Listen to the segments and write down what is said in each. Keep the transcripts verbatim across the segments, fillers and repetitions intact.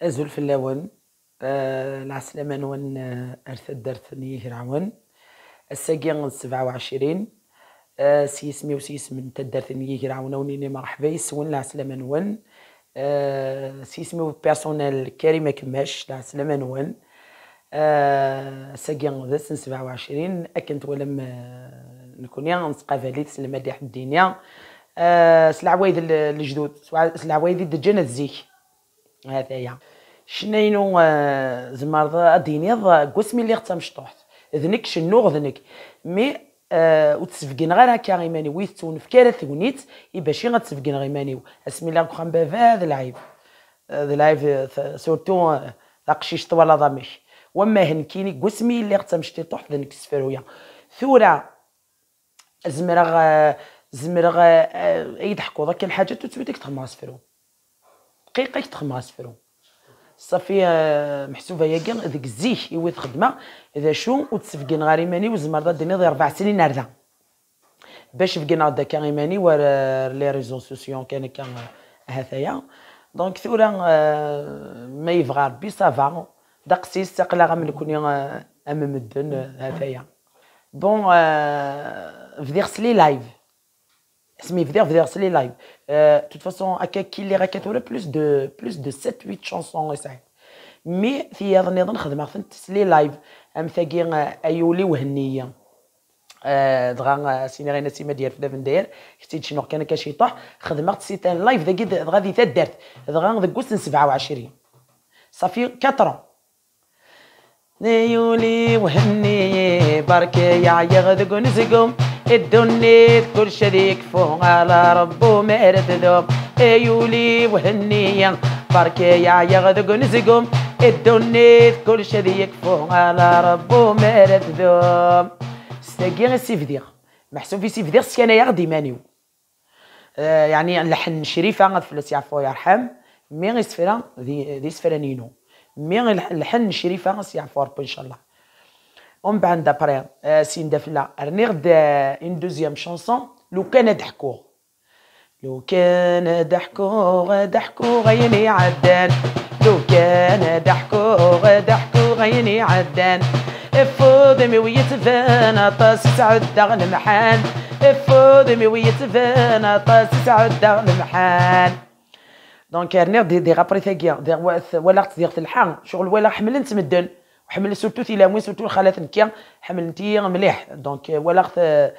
Azul fell-awen. Eh, lɛeslama-nwen, eh, ar taddart n Yigrawen. Ass-agi d sebɛa u ɛecrin. Eh, s yisem-iw, s yisem n taddart n Yigrawen, a wen-ini merḥba yes-wen, lɛeslama-nwen. Eh, s yisem-iw personnel, Karim Akemmac, lɛeslama-nwen. Eh, ass-agi d ass n sebɛa u ɛecrin, akken twalam, eh, nekni nettqabal-it s lmadiḥ d ddini. Eh, s leɛwayed n lejdud, s wa-, s leɛwayed i d-ǧǧan at zik. Hataya. Ccna-inu, eh, tzemreḍ ad d-tiniḍ, eh, deg wasmi lliɣ d tamecṭuḥt. D nekk cennuɣ, d nekk. Mi, eh, ur d-sbeggneɣ ara akka iman-iw, ur yi-tettwenefk ara tegnit i bac ad d-sbeggneɣ iman-iw. Asmi lliɣ deg uxxam baba, d lɛib. Eh, d lɛib, eh, t-, surtout, eh, taqcict twalaḍ amek. Wamma d nekkini, deg wasmi lliɣ d tamecṭuḥt, d nekk sefruya. Tura, Zemreɣ, eh, zemreɣ, eh, eh, ad yi-d-teḥkuḍ akken lḥaǧa, tout de suite ad k-d-xedmeɣ asefru. Dqiqa ad k-d-xedmeɣ asefru. Ṣafi, eh, meḥsub ayagi, deg zik i wi t-xedmeɣ, d acu ur d-sbeggneɣ ara iman-iw, tzemreḍ ad d-tiniḍ i rebɛa snin ar da. Bac beggneɣ-d akka iman-iw ar, ar les réseaux sociaux kan akka, eh, hataya. Donc tura, eh, ma yebɣa Rebbi, ça va. D aqessis, aql-aɣ am nekni, eh, am medden, eh, hataya. Bon, euh, bdiɣ s les lives. Asmi bdiɣ, bdiɣ s les lives. Euh, de toute façon, akka kiliɣ akka tura plus de, plus de sept, huit chansons i sɛiɣ. Mi tiyaḍ nniḍen xedmeɣ-tent s les lives. Am tagi, euh, Ay ul-iw henni-yi. Euh, dɣa, euh, siniɣ-in-as i ma d-yerfed abendayer, k-tt-id-cnuɣ kan akka ciṭuḥ. Xedmeɣ-tt, c'est un live dagi, d-, dɣa di taddart. Dɣa deg wass n sebɛa u ɛecrin. Ça fait quatre ans. Ay ul-iw henni-yi, barka ɛyiɣ deg unezgum. I ddunit kullec ad yekfu, ala Rebbi ma ara tdum. Ay ul-iw henni-yi, barka ɛyiɣ deg unezgum. I ddunit kullec ad yekfu, ala Rebbi ma ara tdum. S tagi i s-ibdiɣ. Meḥsub i s-ibdiɣ, skanayeɣ-d iman-iw. Eh, yeɛni lḥen n Crifa, ad fell-as yeɛfu yerḥem, mi isefra d, d isefra-inu. Mi lḥ-, lḥen n Crifa, ad s-yeɛfu Rebbi, ncallah. Umbeɛd après, eh, syin d afella, rniɣ-d, eh, une deuxième chanson, Lukan ad ḥkuɣ. Lukan ad ḥkuɣ, ad ḥkuɣ ayen iɛeddan. Lukan ad ḥkuɣ, ad ḥkuɣ ayen iɛeddan. Ɣef wudem-iw yettban aṭas i sɛeddaɣ lemḥan. Ɣef wudem-iw yettban aṭas i sɛeddaɣ lemḥan. Donc, rniɣ di, di après tagi, di, wa-, t-, walaɣ-tt diɣ telḥa, ccɣel walaɣ ḥemmlen-tt medden, ḥemmlen surtout tilawin, surtout lxalat nekki, ḥemmlent-iyi mliḥ. Donc, euh, walaɣ-t, euh,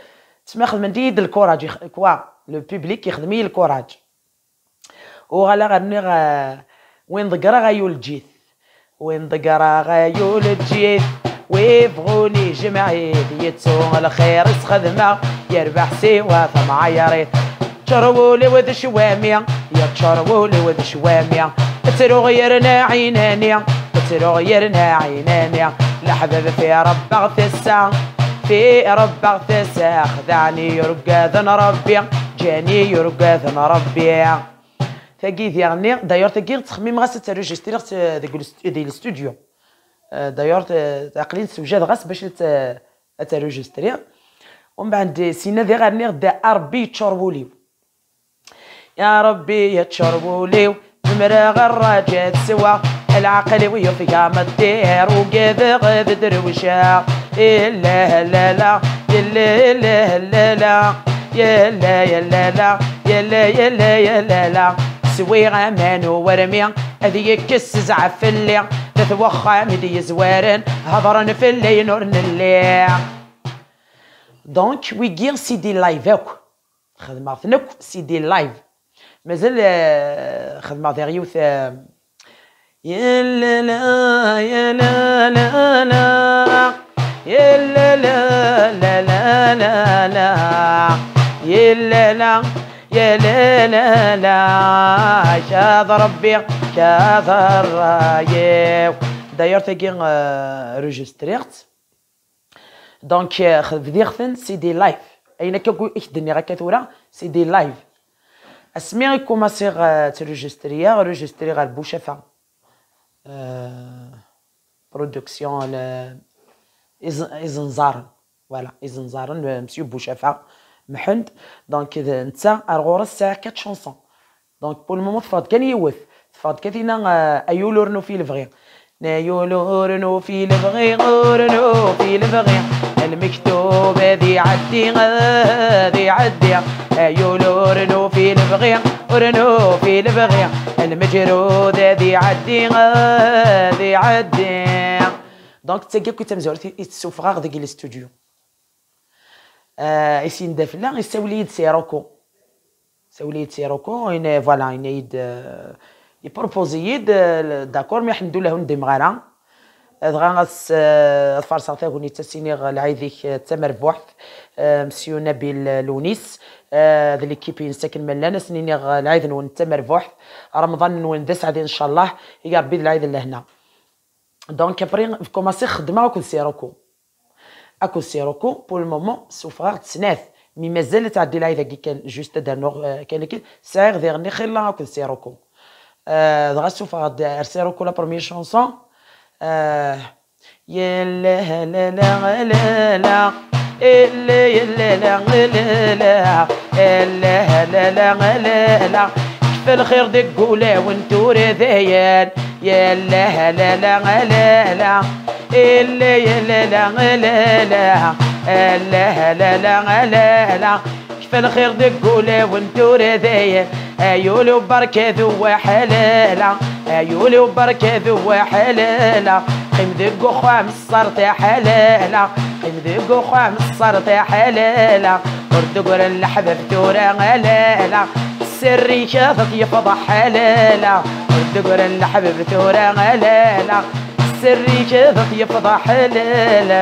tma xedment-iyi-d lkuraj, ix-, quoi, le public ixdem-iyi lkuraj. Uɣaleɣ rniɣ, euh, win ḍeggreɣ ay ul ǧǧit. Win ḍeggreɣ ay ul ǧǧit, wi bɣun ijmeɛ-it, yettu lxir i s-xedmeɣ, yerbeḥ siwa tamɛayrit. Ččur wul-iw d ccwami, yeččur wul-iw d ccwami. Ttruɣ yerna ɛinani, ttruɣ yerna ɛinani. Leḥbab fi rebbeɣ tessa, fi rebbeɣ tessa. Xedɛen-iyi yurgaden n Rebbi, ǧǧan-iyi yurgaden n Rebbi. Tagi diɣenni, d'ailleurs tagi ttxemmimeɣ-as ad tt-arujistriɣ s-, deg lest-, di lestudyu. Euh, d'ailleurs, t-, aql-in ssewjadeɣ-as bac ad tt-, ad tt-arujistriɣ. Umbeɛd, syin ad iɣer rniɣ-d a Rebbi yeččur wul-iw. Ya Rebbi yeččur wul-iw, zemreɣ rraǧa ad sweɣ. Lɛaqel-iw yufeg am ṭṭir, ugadeɣ ad drewceɣ. Illa illa la, illa illa illa la, illa illa la, illa illa illa la. Swiɣ aman uwermi, ad yekkes zzɛaf fell-i. Dat wexxam i d-yezwaren, hedren fell-i ayen ur nelli. Donc, wigi C D live akk. Xedmeɣ-ten akk C D live. Mazal, eh, xedmeɣ diɣ yiwet, eh, yella la, yella la, la, yella la, la, la, la, la, yella la, yella la, la, caḍ Rebbi, caḍ ṛṛay-iw. D'ailleurs, tagi, eh, registriɣ-tt. Donc, euh, bdiɣ-ten C D live. Ayen akka i k-d-nniɣ akka tura, C D live. Asmi i kumaṣiɣ, euh, ttrujistriɣ, rujistriɣ ɣer Bucafa. Euh, production, le, iẓ-, izenẓaren. Voilà, izenẓaren, euh, Monsieur Bucafa, Mḥend. Donc, d netta, ar ɣur-s sɛiɣ quatre chansons. Donc, pour le moment, teffeɣ-d kan yiwet. Teffeɣ-d Katina, eh, ay ul ur nufi lebɣi. Ay ul ur nufi lebɣi, ur nufi lebɣi. Lmektub ad iɛeddi, ad iɛeddi. Ay ul ur nufi lebɣi, ur nufi lebɣi. Lmeǧrud ad iɛeddi, ad iɛeddi. Donc d tagi akk i d tamezwarut i, i d-ssufɣeɣ deg listudyu. Eh, is yenda fell-a, issawel-iyi-d Sirocco. Issawel-iyi-d Sirocco, in, voilà, yenna-yi-d, eh, yepropose-iyi-d, eh, d'accord, mais ḥemdullah ur ndimeɣ ara. Eh, dɣa as, eh, ad farṣeɣ tagnit, as-iniɣ lɛid-ik, eh, d tamerbuḥt, eh, Monsieur Nabil Lounis, eh, d l'équipe-ines akken ma llan, as-iniɣ lɛid-nwen d tamerbuḥt, Remḍan-nwen d aseɛdi, ncallah, i Rebbi d lɛid n lehna. Donc, après, commencé xeddmeɣ akked Sirocco. Akked Sirocco, pour le moment, ssufɣeɣ-d snat. Mi mazal ad tɛeddi lɛid-agi kan, juste ad rnuɣ, euh, kan akken. Sɛiɣ diɣen xilla akked Sirocco. Euh, dɣa ssufɣeɣ-d ar Sirocco la première chanson. Euh, yella la la la la, illa yilla la la la, illa la la la la. Kfa lxir deg ulawen tura dayen. Yella la la la la, illa yilla la la la, yilla la la la la. Kfa lxir deg ulawen tura dayen. Ay ul-iw berka d waḥlala, ay ul-iw berka d waḥlala. Qqim deg uxxam ṣṣer taḥlala, qqim deg uxxam ṣṣer taḥlala. Ur d-ggren leḥbab tura alala, sser-ik ad t-yefḍeḥ ḥlala. Ur d-ggren leḥbab tura alala, sser-ik ad t-yefḍeḥ ḥlala.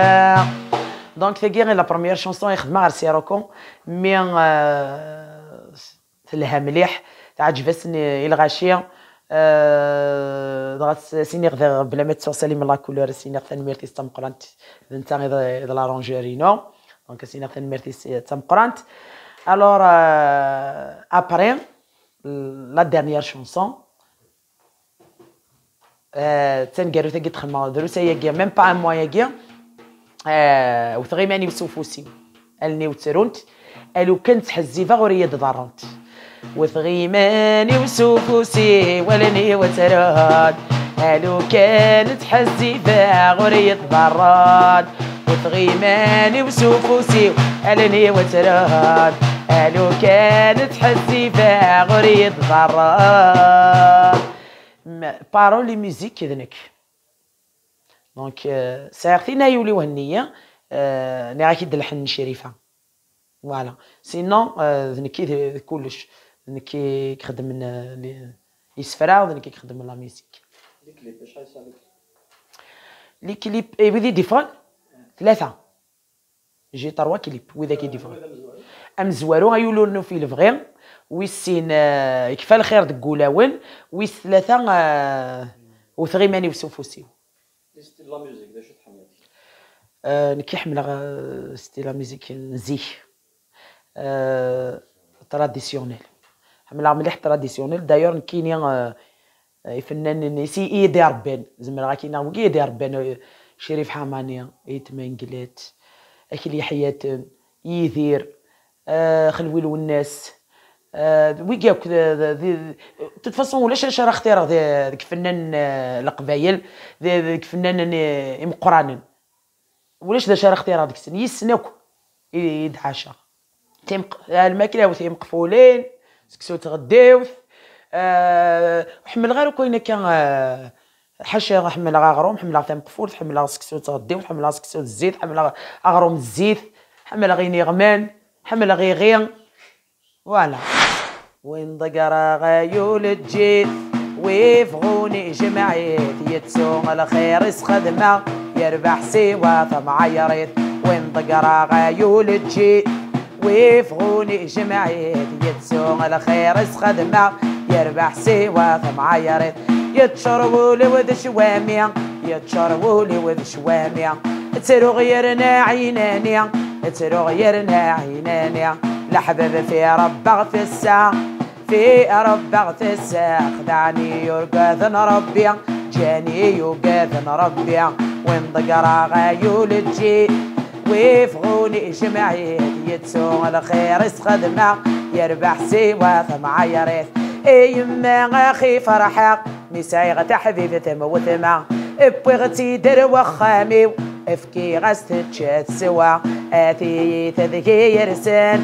Donc, tagi i la première chanson i xedmeɣ ɣer Sirocco, mi, euh, telha mliḥ, teɛǧeb-asen i, i lɣaci. Euh, dɣa s-, as-iniɣ daɣ, bla ma ttuɣ Salim la couleur, as-iniɣ tanemmirt-is d tameqqrant, d netta i d, i d l'arrangeur-inu. Donc, as-iniɣ tanemmirt-is d tameqqrant. Alors, euh, après, la dernière chanson, euh, d taneggarut-agi d-xedmeɣ drus ayagi, même pas un mois-agi, euh, wteɣ iman-iw s ufus-iw, allen-iw ttrunt, alukan ttḥezzibeɣ ur iyi-d-ḍerrunt. Wteɣ iman-iw s ufus-iw, allen-iw ttrunt, alukan ttḥezzibeɣ ur iyi-d-ḍerrunt. Wteɣ iman-iw s ufus-iw, allen-iw ttrunt, alukan ttḥezzibeɣ ur iyi-d-ḍerrunt. M-, parole et musique d nekk. Donc, euh, sɛiɣ tin ay ul-iw henni-yi, euh, nniɣ-ak-id lḥen n Crifa. Voilà. Sinon, euh, d nekk i d, d kullec. D nekk i ixeddmen, euh, li-, isefra, d nekk i ixeddmen la musique. Les clips, acḥal sɛan les clips? Les clips, eh, wid i d-iffɣen? Tlata. J'ai trois clips, widak i d-iffɣen. Amezwaru, ay ul ur nufi lebɣi, wis sin, euh, kfa lxir deg ulawen, wis tlata, euh, wteɣ iman-iw s ufus-iw. Style la musique, d acu tḥemmleḍ? Euh, nekk ḥemmleɣ, euh, style la musique n zik. Euh, traditionnel. Ḥemmleɣ mliḥ traditionnel. D'ailleurs, nekkini, euh, ifennanen-nni, si i yi-d-irebban. Zemreɣ ad k-iniɣ, wigi i yi-d-irebban, euh, Crif Ḥamani, Ayt Menglet, Akli Ḥyaten, Yidir, euh, Xelwi Lwennas, euh, wigi akk, d, d, d, de toute façon, ulac acu ara xtireɣ de, deg ifennanen, euh, n Leqbayel, de, deg ifennanen, euh, imeqqranen. Ulac d acu ara xtireɣ deg-sen, yis-sen akk i, i d-ɛaceɣ. Timq-, lmakla-w timeqfulin, seksu tɣeddiwt, euh, ḥemmleɣ ara akk ayen akka, euh, ḥaca, ḥemmleɣ aɣrum, ḥemmleɣ tameqfult, ḥemmleɣ seksu tɣeddiwt, ḥemmleɣ seksu d zzit, ḥemmleɣ aɣrum d zzit, ḥemmleɣ iniɣman, ḥemmleɣ iɣi. Voilà. Win ḍeggreɣ ay ul ǧǧit, wi bɣun ijmeɛ-it, yettu lxir i s-xedmeɣ, yerbeḥ siwa tamɛayrit. Win ḍeggreɣ ay ul ǧǧit, wi bɣun ijmeɛ-it, yettu lxir i s-xedmeɣ, yerbeḥ siwa tamɛayrit. Yeččur wul-iw d ccwami, yeččur wul-iw d ccwami. Ttruɣ yerna ɛinani, ttruɣ yerna ɛinani. Leḥbab fi Rebbi ɣ-tessa, fi Rebbi ɣ-tessa. Xedɛen-iyi yugaden Rebbi, ǧǧan-iyi yugaden Rebbi. Win ḍeggreɣ ay ul ǧǧi, wi bɣun ijmeɛ-it, yettu lxir i s-xedmeɣ, yerbeḥ siwa tamɛayrit. A yemma, axi ferḥeɣ mi sɛiɣ taḥbibt am wetma. Wwiɣ-tt-id ar wexxam-iw, fkiɣ-as tečča teswa. A tiyita deg-i yersen,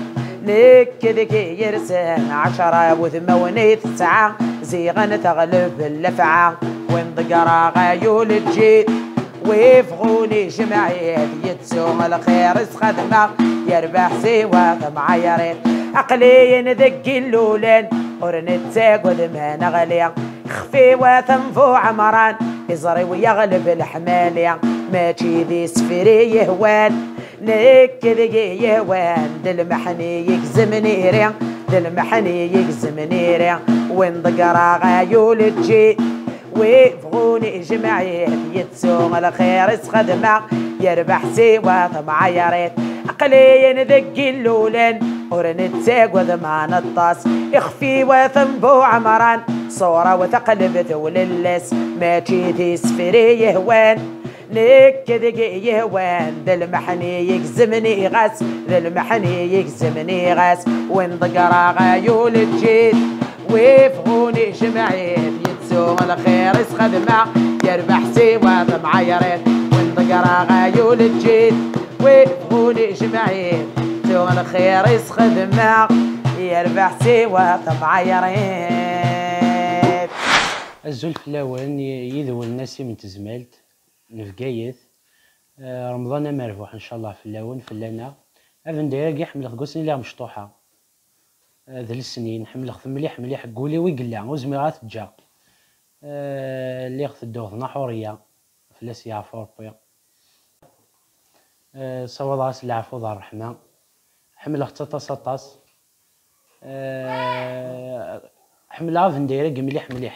nekk deg-i yersen. Ɛecra wudmawen i tesɛa, ziɣen teɣleb llafɛa. Win ḍeggreɣ ay ul ǧǧid, wi bɣun ijmeɛ-it, yettu lxir i s-xedmeɣ, yerbeḥ siwa temɛayrit. Aql-iyen deg illulen, ur nettagad ma neɣli. Xfiwat n Bu Ɛemran, iẓri-w yeɣleb leḥmali. Mačči d isefri yehwan, nekk deg-i yehwan. D lmeḥni yegzem niri, d lmeḥni yegzem niri. Win ḍeggreɣ ay ul ǧǧid, wi bɣun ijmeɛ-it, yettu lxir i s-xedmeɣ, yerbeḥ siwa temɛayrit. Aql-iyen deg illulen, ur nettagad ma neṭṭes. Ixfiwat n Bu Ɛemran, ṣṣura-w teqleb tewlelles. Mačči d isefri yehwan, nekk deg-i yehwan. D lmeḥni yegzem niɣ-as, d lmeḥni yegzem niɣ-as. Win ḍeggreɣ ay ul ǧǧid, wi bɣun ijmeɛ-it, yettu lxir i s-xedmeɣ, yerbeḥ siwa temɛayrit. Win ḍeggreɣ ay ul ǧǧid, wi bɣun ijmeɛ-it, yettu lxir i s-xedmeɣ, yerbeḥ siwa temɛayrit. Azul fell-awen, y-, yid-wen Nasim n Tezmalt n Bgayet. Eh, Remḍan amerbuḥ, ncallah, fell-awen, fell-aneɣ. Abendayer-agi ḥemmleɣ-t deg wasmi lliɣ mecṭuḥa. Eh, d lesnin, ḥemmleɣ-t mliḥ, mliḥ, deg wul-iw i yella, ur zmireɣ ad t-ǧǧeɣ. Eh, lliɣ tedduɣ d Naḥuriya, fell-as yeɛfu Ṛebbi. Eh, sawaḍeɣ-as leɛfu d ṛṛeḥma. Ḥemmleɣ-tt aṭas, aṭas. Eh, ḥemmleɣ abendayer-agi mliḥ, mliḥ.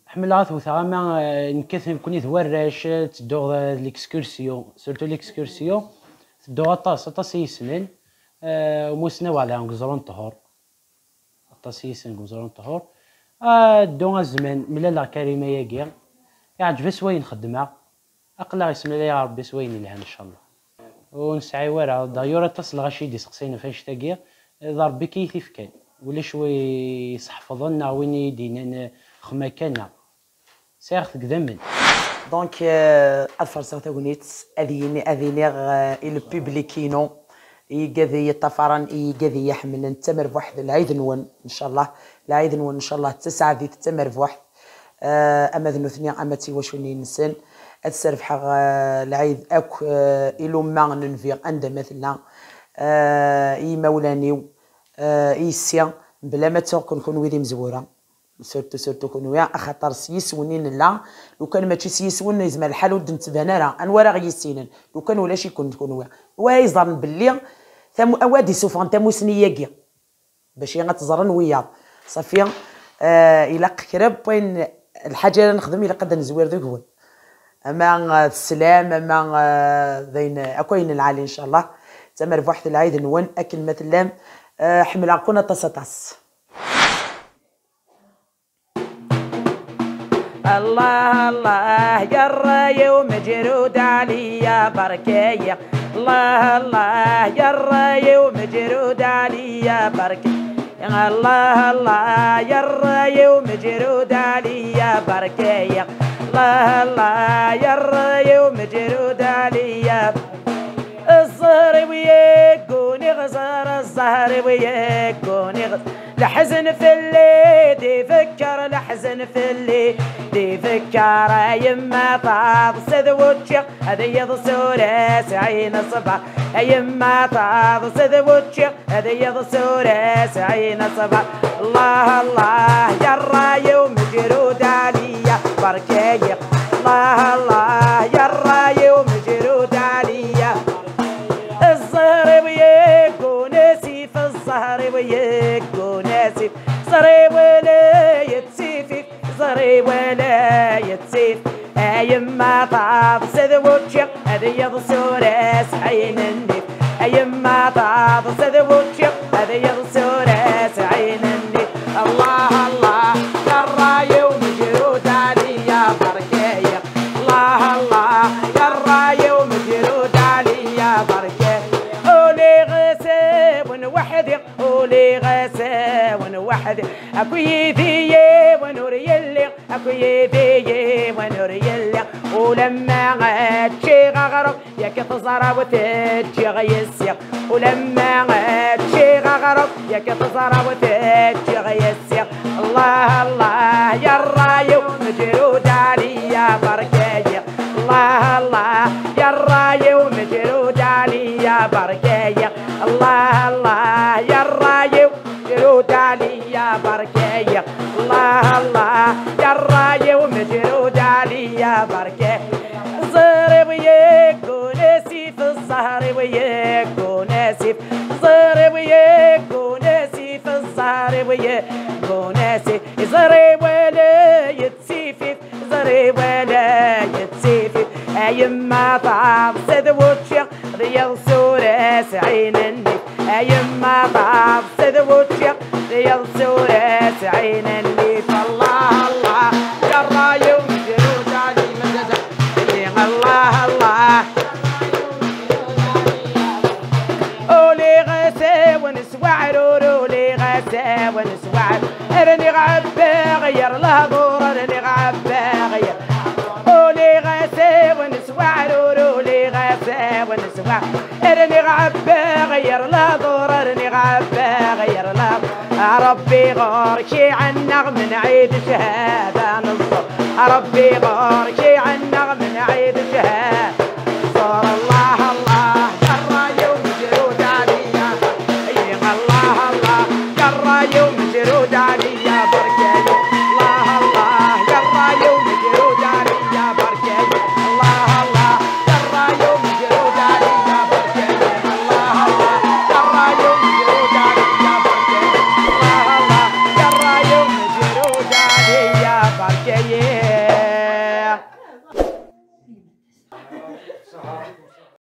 Ḥemmleɣ ad t-wteɣ, ama, eh, nekkat nekkni d warrac, eh, ttedduɣ, eh, d l'excursion, surtout l'excursion, tedduɣ aṭas, aṭas i yessnen, eh, umusnaw ɛla deg uẓru n ṭhur. Aṭas i yessnen deg uẓru n ṭhur. Ah, ddu a zzman, mlaleɣ Karima-agi, iɛǧeb-as wayen xeddmeɣ, aql-aɣ yesmlay Ṛebbi s wayen yelhan, ncallah. Ur nesɛi wara, d'ailleurs aṭas n lɣaci i d-iseqsayen ɣef annect-agi, d Ṛebbi kan i t-ifkan. Ulac wi iseḥfḍen neɣ win i yi-d-yennan, eh, xma kan, neɣ sɛiɣ-t deg idammen. Donc, euh, ad ferseɣ tagnit, ad yini, ad iniɣ, euh, i le public-inu, i yigad i yi-ṭṭafaren, i yigad i yi-ḥemmlen, d tamerbuḥt d lɛid-nwen, ncallah. Lɛid-nwen, ncallah, d taseɛdit, d tamerbuḥt. Euh, ama d nutni, ama d tiwaculin-nsen. Ad srebḥeɣ, euh, lɛid akk, euh, i lumma n Nnbi anda ma tella, euh, i yimawlan-iw, euh, i yessi, mebla ma ttuɣ-ken kunwi d imezwura. Surtout, surtout kunwi, axaṭer s yiswen i nella. Lukan mačči s yiswen, yezmer lḥal ur d-nettban ara. Anwa ara ɣ-yissinen? Lukan ulac-iken kunwi. Wa yeẓren belli tamu-, awa d-isuffɣen tamusni-agi. Bac ad tt-ẓren wiyaḍ. Safi, eh, ilaq kra n wayen, lḥaǧa ara nexdem, ilaq ad nezwir deg-wen. Ama, eh, d sslam, ama, eh, d ayen, akk ayen lɛali, ncallah. D tamerbuḥt lɛid-nwen, akken ma tellam. Eh, ḥemmleɣ-ken aṭas, aṭas. الله الله يا الراي ومجرود عليا بركايا. الله الله يا الراي ومجرود عليا بركايا. الله الله يا الراي ومجرود عليا بركايا. الله الله يا الراي ومجرود عليا. الزهر وياك ونغزر، الزهر وياك ونغزر. الحزن في الليل يفكر، الحزن في الليل يفكر. يما تعطس ذوتشي، هذه يضسور عين صبا. يما تعطس ذوتشي، هذه يضسور عين صبا. الله الله يا الراي ومجرود عليا بركايا. الله الله يا الراي ومجرود عليا. الزهر وياك ونسيف، الزهر وياك ونسيف. زري ولاية سيفي، زري ولاية سيف. أيما تعطس ذوتشي، هذه يضسور عين النيف. أيما تعطس ذوتشي، هذه يضسور عين النيف. الله الله يا الراي ومجرود عليا بركايا. الله الله يا الراي ومجرود عليا بركايا. ولي غساون وحدي، ولي غساون وحدي. Akked yid-i yiwen ur yelli, akked yid-i yiwen ur yelli. Ulamma ččiɣ aɣrum, yak teẓra-w teǧǧiɣ yes-i. Ulamma ččiɣ aɣrum, yak teẓra-w teǧǧiɣ yes-i. Allah, Allah, ya ṛṛay-iw, Meǧrud Ɛli, ya berka-yi. Allah, Allah, ya ṛṛay-iw, Meǧrud Ɛli, ya berka-yi. Allah, Allah, ya ṛṛay-iw, Meǧrud Ɛli, ya berka-yi. Allah, Allah, ya ṛṛay-iw, Meǧrud Ɛli, ya berka-yi. Ẓẓher-iw yeggun asif, ẓẓher-iw yeggun asif, ẓẓher-iw yeggun asif, ẓẓher-iw yeggun asif. Iẓri wala yettsifif, iẓri wala yettsifif. A yemma taḍsa d wučči, d yiḍes ur as-ɛin nnif. A yemma taḍsa d wučči, d yiḍes ur as-ɛin nnif. Allah, Allah, ya ṛṛay-iw, Meǧrud Ɛli, Meǧrud Ɛli. Allah, Allah. Uliɣ asawen s weɛrur, uliɣ asawen s weɛrur. Rniɣ ɛebbaɣ yir lehdur, rniɣ ɛebbaɣ yir. Uliɣ asawen s weɛrur, uliɣ asawen s weɛrur. Rniɣ ɛebbaɣ yir lehdur, rniɣ ɛebbaɣ yir lehdur. A Ṛebbi ɣur-k iɛennaɣ, menɛid cchada neẓẓur. A Ṛebbi ɣur-k iɛennaɣ, menɛid cchada.